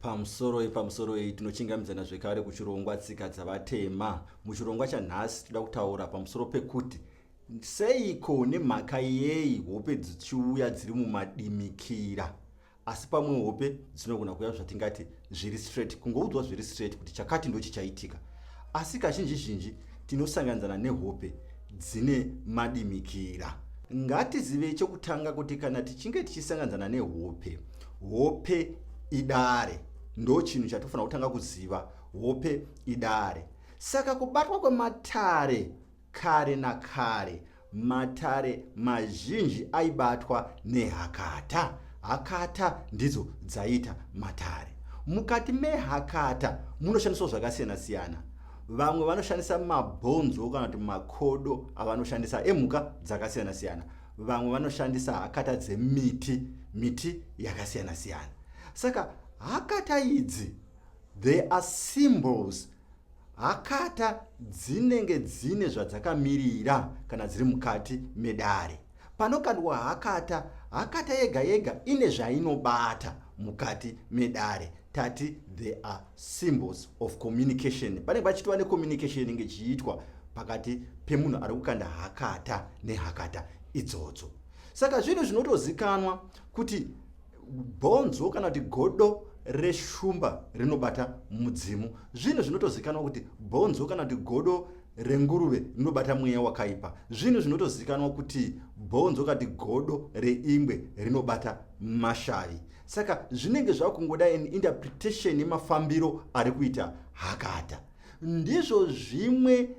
Pamusoroi pamusoroi tinochingamidzana zvekare kuchirongwa Tsika Dzavatema. Muchirongwa chanhasi toda kutaura pamusoro pekuti seiko nemhaka yei hope dzichiuya dziri mumadimikira asi pamwe hope dzinogona kuuya zvatingati zviri straight kungoudzwa zviri straight kuti chakati ndochichaitika asi kazhinji zhinji tinosanganidzana nehope dzine madimikira. Ngatizivei chokutanga kuti kana tichinge tichisanganidzana nehope, hope idare. Ndo chinhu chatofanira kutanga kuziva, hope idare. Saka kubatwa kwematare kare nakare, matare mazhinji aibatwa nehakata. Hakata ndidzo dzaiita matare. Mukati mehakata munoshandiswa zvakasiyana siyana. Vamwe vanoshandisa mabhonzo kana kuti makodo avanoshandisa emhuka dzakasiyana siyana. Vamwe vanoshandisa hakata dzemiti, miti yakasiyana siyana. Saka hakata idzi they are symbols. Hakata dzinenge dzine zvadzakamirira kana dziri mukati medare. Panokandwa hakata, hakata yega yega ine zvainobata mukati medare. Tati there are symbols of communication. Panenge pachitova necommunication inenge ichiitwa pakati pemunhu ari kukanda hakata nehakata idzodzo. Saka zvinhu zvinotozikanwa kuti bhonzo kana kuti godo reshumba rinobata mudzimu. Zvinhu zvinotozikanwa kuti bhonzo kana kuti godo renguruve rinobata mweya wakaipa. Zvinhu zvinotozikanwa kuti bhonzo kana kuti godo reingwe rinobata mashavi. Saka zvinenge zvakungoda an interpretation yemafambiro ari kuita hakata. Ndizvo zvimwe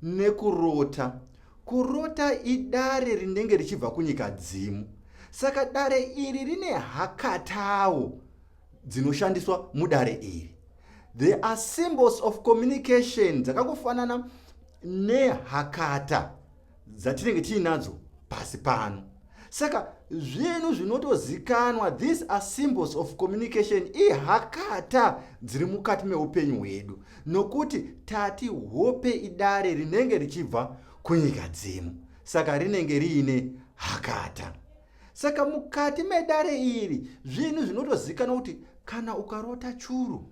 nekurota. Kurota idare rinenge richibva kunyika dzimu. Saka dare iri rine hakatawo dzinoshandiswa mudare iri. There are symbols of communication dzakangofanana nehakata dzatinenge tiinadzo pasi pano. Saka zvinhu zvinotozikanwa, these are symbols of communication, ihakata dziri mukati meupenyu hwedu, nokuti tati hope idare rinenge richibva kunyika dzimu, saka rinenge riine hakata. Saka mukati medare iri zvinhu zvinotozikanwa kuti kana ukarota churu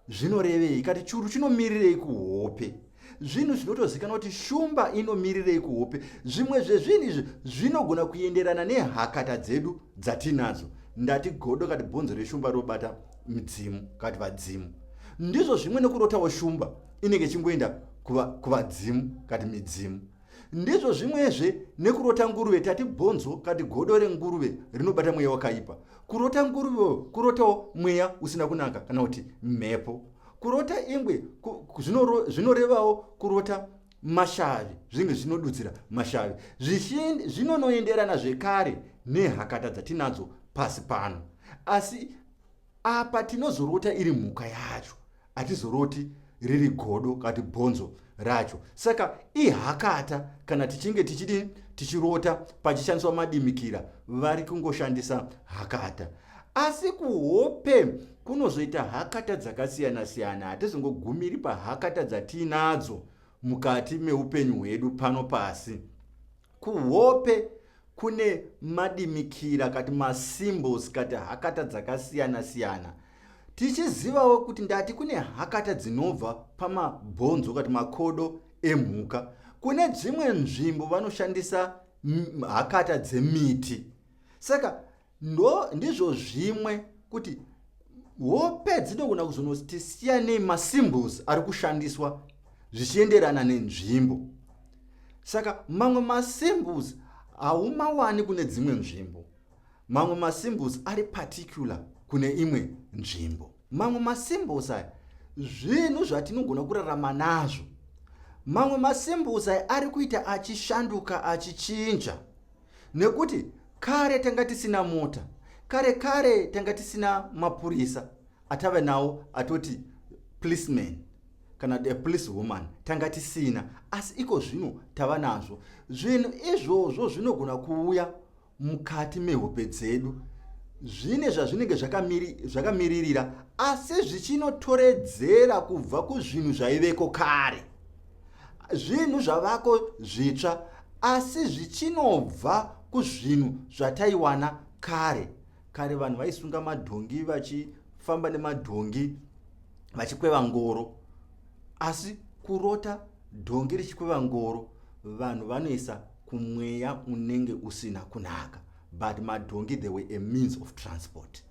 zvinorevei, kati churu chinomirirei kuhope, zvinhu zvinotozikanwa kuti shumba inomirirei kuhope. Zvimwe zvezvinhu izvi zvinogona kuenderana nehakata dzedu dzatinadzo. Ndati godo kati bhonzo reshumba robata midzimu kati vadzimu. Ndizvo zvimwe nekurotawo shumba inenge ichingoenda kuvadzimu kati midzimu. Ndizvo zvimwezve nekurota nguruve, tati bhonzo kati godo renguruve rinobata mweya wakaipa. Kurota nguruve kurotawo mweya usina kunaka kana kuti mhepo. Kurota ingwe zvinorevawo kurota mashavi, zvinge zvinodudzira mashavi. Zvinonoenderana zvekare nehakata dzatinadzo pasi pano. Asi apa tinozorota iri mhuka yacho, hatizoroti riri godo kati bhonzo racho. Saka ihakata kana tichinge tichidini tichirota pachishandiswa madimikira, vari kungoshandisa hakata. Asi kuhope kunozoita hakata dzakasiyana siyana, hatizongogumiri pahakata dzatiinadzo mukati meupenyu hwedu pano pasi. Kuhope kune madimikira kati masymbols kati hakata dzakasiyana siyana, tichizivawo kuti ndati kune hakata dzinobva pamabhonzo kati makodo emhuka. Kune dzimwe nzvimbo vanoshandisa hakata dzemiti. Saka ndo ndizvo zvimwe kuti hope dzinogona kuzonoti siyanei masymbols ari kushandiswa zvichienderana nenzvimbo. Saka mamwe masymbols haumawani kune dzimwe nzvimbo, mamwe masymbols ari particular kune imwe nzvimbo. Mamwe masymbols aya zvinhu zvatinogona kurarama nazvo. Mamwe masymbols aya ari kuita achishanduka achichinja, nekuti kare tanga tisina mota, kare kare tanga tisina mapurisa atave nawo atoti policeman kana a police woman, tanga tisina, asi iko zvino tava nazvo. Zvinhu izvozvo zvinogona kuuya mukati mehope dzedu, zvine zvazvinenge zvakamiririra, asi zvichinotoredzera kubva kuzvinhu zvaiveko kare. Zvinhu zvavako zvitsva, asi zvichinobva kuzvinhu zvataiwana kare. Kare vanhu vaisunga madhongi vaifamba nemadhongi vachikweva ngoro asi kurota dhongi richikweva ngoro vanhu vanoisa kumweya unenge usina kunaka but madhongi they were a means of transport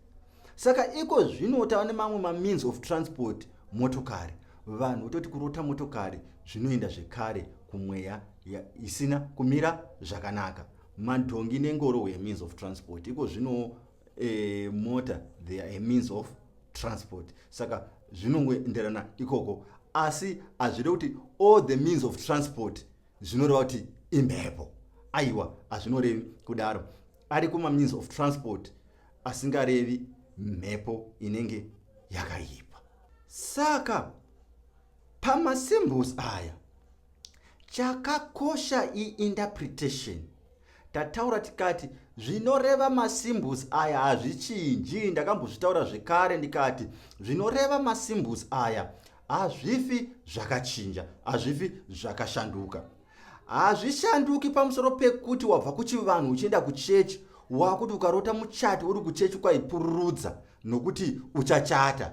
saka iko zvino tava nemamwe mameans of transport motokari vanhu vototi kurota motokari zvinoenda zvekare kumweya isina kumira zvakanaka madhongi nengoro were means of transport iko zvino e, mota they are a means of transport saka zvinongoenderana ikoko asi hazvide kuti all the means of transport zvinoreva kuti imhepo aiwa hazvinorevi kudaro ariko mameans of transport asingarevi mhepo inenge yakaipa saka pamasymbols aya chakakosha iinterpretation tataura tikati zvinoreva masymbols aya hazvichinji ndakambozvitaura zvekare ndikati zvinoreva masymbols aya hazvifi zvakachinja hazvifi zvakashanduka hazvishanduki pamusoro pekuti wabva kuchivanhu uchienda kuchechi wakuti ukarota muchato uri kuchechi kwaipururudza nokuti uchachata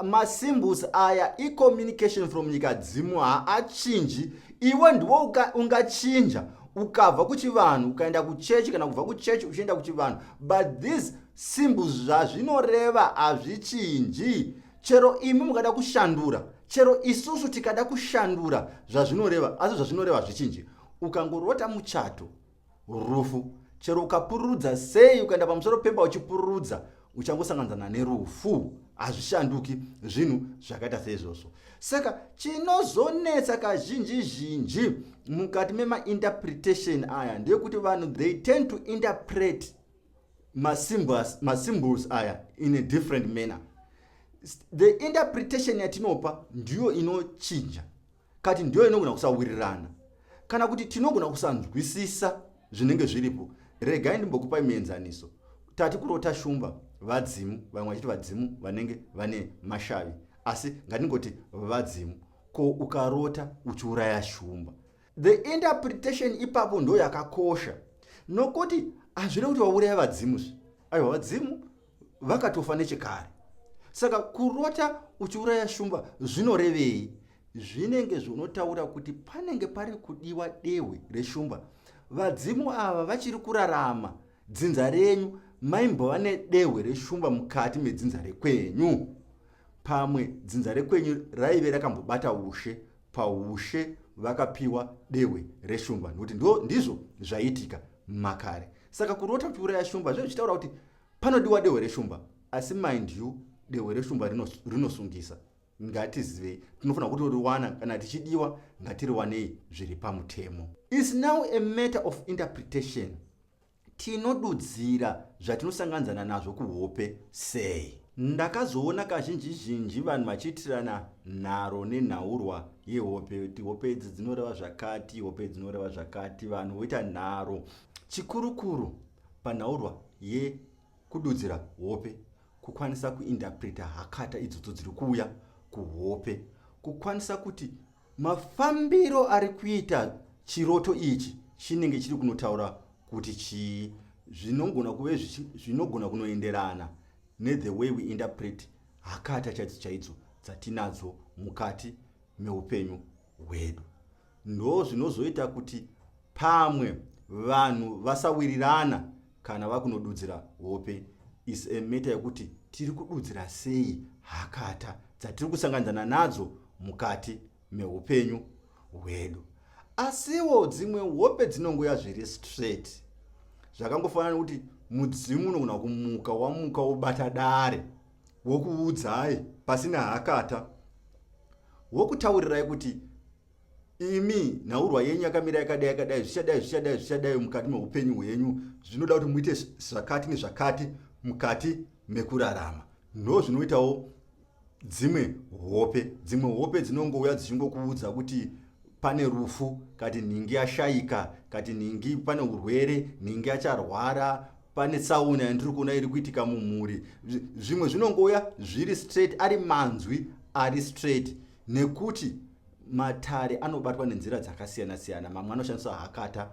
masymbols aya icommunication from nyika dzimu haachinji iwe ndiwo ungachinja ukabva kuchivanhu ukaenda kuchechi kana kubva kuchechi uchienda kuchivanhu but these symbols zvazvinoreva hazvichinji chero imi mukada kushandura chero isusu tikada kushandura zvazvinoreva asi zvazvinoreva hazvichinji ukangorota muchato rufu chero ukapururudza sei ukaenda pamusoro pemba uchipururudza uchangosanganzana nerufu hazvishanduki zvinhu zvakaita seizvozvo saka chinozonetsa kazhinji zhinji mukati memainterpretation aya ndeyekuti vanhu they tend to interpret masymbols aya in a different manner the interpretation yatinopa ndiyo inochinja kati ndiyo inogona kusawirirana kana kuti tinogona kusanzwisisa zvinenge zviripo regai ndimbokupai muenzaniso tati kurota shumba vadzimu vamwe vachiti vadzimu vanenge vane mashavi asi ngatingoti vadzimu ko ukarota uchiuraya shumba the interpretation ipapo ndo yakakosha nokuti hazvina kuti wauraya vadzimu zve aiwa vadzimu vakatofa nechekare saka kurota uchiuraya shumba zvinorevei zvinenge zvinotaura kuti panenge pari kudiwa dehwe reshumba vadzimu ava vachiri kurarama dzinza renyu maimbova nedehwe reshumba mukati medzinza rekwenyu pamwe dzinza rekwenyu raive rakambobata ushe paushe vakapiwa dehwe reshumba nokuti ndizvo zvaiitika makare saka kurota uchiuraya shumba zvinhu zvichitaura kuti panodiwa dehwe reshumba asi mind you dehwe reshumba rinosungisa ngatizivei tinofanira kutoriwana kana tichidiwa ngatiriwanei zviri pamutemo is now a matter of interpretation tinodudzira zvatinosanganzana nazvo kuhope sei ndakazoona kazhinji zhinji vanhu vachiitirana nharo nenhaurwa yehope kuti hope idzi dzinoreva zvakati hope dzinoreva zvakati vanhu voita nharo chikurukuru panhaurwa yekududzira hope kukwanisa kuinterpreta hakata idzodzo dziri kuuya kuhope kukwanisa kuti mafambiro ari kuita chiroto ichi chinenge chiri kunotaura kuti chii zvinogona kuve zvinogona kunoenderana nethe way we interpret hakata chaidzo chaidzo dzatinadzo mukati meupenyu hwedu ndo zvinozoita kuti pamwe vanhu vasawirirana kana vakunodudzira hope is a matter yekuti tiri kududzira sei hakata dzatiri kusanganidzana nadzo mukati meupenyu hwedu asiwo dzimwe hope dzinongoya zviri straight zvakangofanana nekuti mudzimu unogona kumuka wamuka wobata dare wokuudzai pasina hakata wokutaurirai kuti imi nhaurwa yenyu yakamira yakadai yakadai zvichadai zvichadai zvichadai mukati meupenyu hwenyu zvinoda kuti muite zvakati nezvakati mukati mekurarama ndo zvinoitawo dzimwe hope dzimwe hope dzinongouya dzichingokuudza kuti pane rufu kati nhingi yashayika kati nhingi pane urwere nhingi acharwara pane tsaona yandiri kuona iri kuitika mumhuri zvimwe zvinongouya zviri straight ari manzwi ari straight nekuti matare anobatwa nenzira dzakasiyana siyana mamwe anoshandisa hakata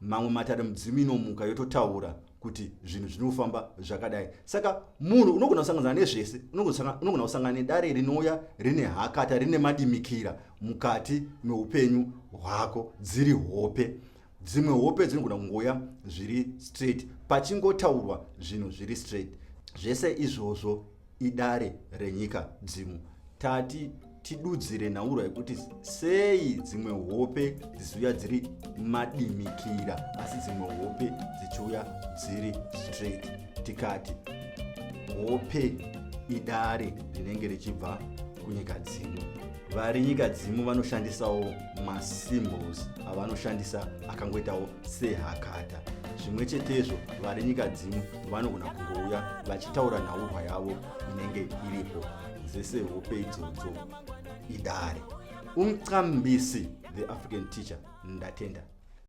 mamwe matare mudzimu inomuka yototaura kuti zvinhu zvinofamba zvakadai. Saka munhu unogona kusanganana nezvese, unogona kusangana nedare rinouya rine hakata, rine madimikira mukati meupenyu hwako, dziri hope. Dzimwe hope dzinogona kungouya zviri straight, pachingotaurwa zvinhu zviri straight. Zvese izvozvo idare renyika dzimu. Tati tidudzire nhaurwa yekuti sei dzimwe hope dzichiuya dziri madimikira asi dzimwe hope dzichiuya dziri straight. Tikati hope idare rinenge richibva kunyika dzimu. Vari nyika dzimu vanoshandisawo masymbols avanoshandisa akangoitawo sehakata. Zvimwe chetezvo vari nyika dzimu vanogona kungouya vachitaura nhaurwa yavo inenge iripo. Dzese hope idzodzo idare. Umcambisi, the African teacher. Ndatenda.